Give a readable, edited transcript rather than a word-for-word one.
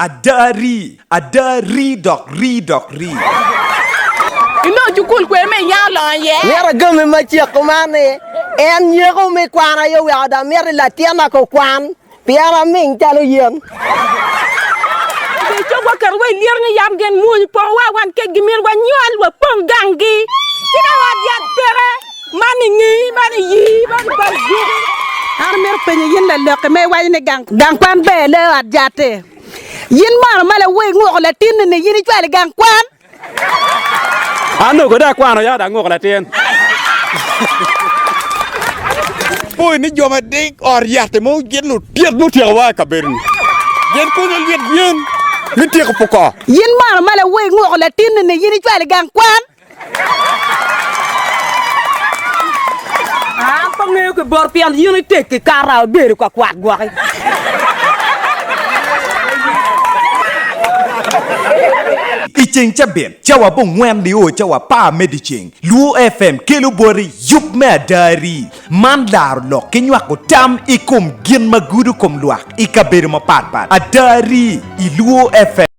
Ada rii, ada rii dok rii dok rii. Inongo cukul kwene me inya olongo iye? Mito agami macek kuman ni, en nyeko me kwan aye oweko dong amito ni latinna kukwan pien aming calo yen. Obedo cok waketo wa i lyeto ni yam gin mwony opokowa wan kec gimito wanywal wapong ganggi. Ci ka ot yat peke, man i ngeyi, man i yii, man i bal guki. An amito penyo yin lalokke ma iwaco ni gang kwan ber loyo ot jat-ti. Yin mono ma lawor inguko latinni-ni yin icwalo i gang kwan? An onongo dong akwano ya dong anguko latin. Po ni jo ma dik ot yat-ti mo gin lutyet mutyeko wa i kabedo-ni. Gin konyo lyet yen me tyeko poko. Yin mono ma lawor inguko latinni-ni yin icwalo i gang kwan? An pe angeyo ki bot pien in itek ki kata ibedo ka kwat gwoki. I ceng cabit, cawa abongwen nio cawa apar me dyeceng, Luo FM kelo boti yub me adari man laro lok ki nywako tam i kom gin ma gudo kom lwak i kabedo mapatpat. Adari i Luo FM.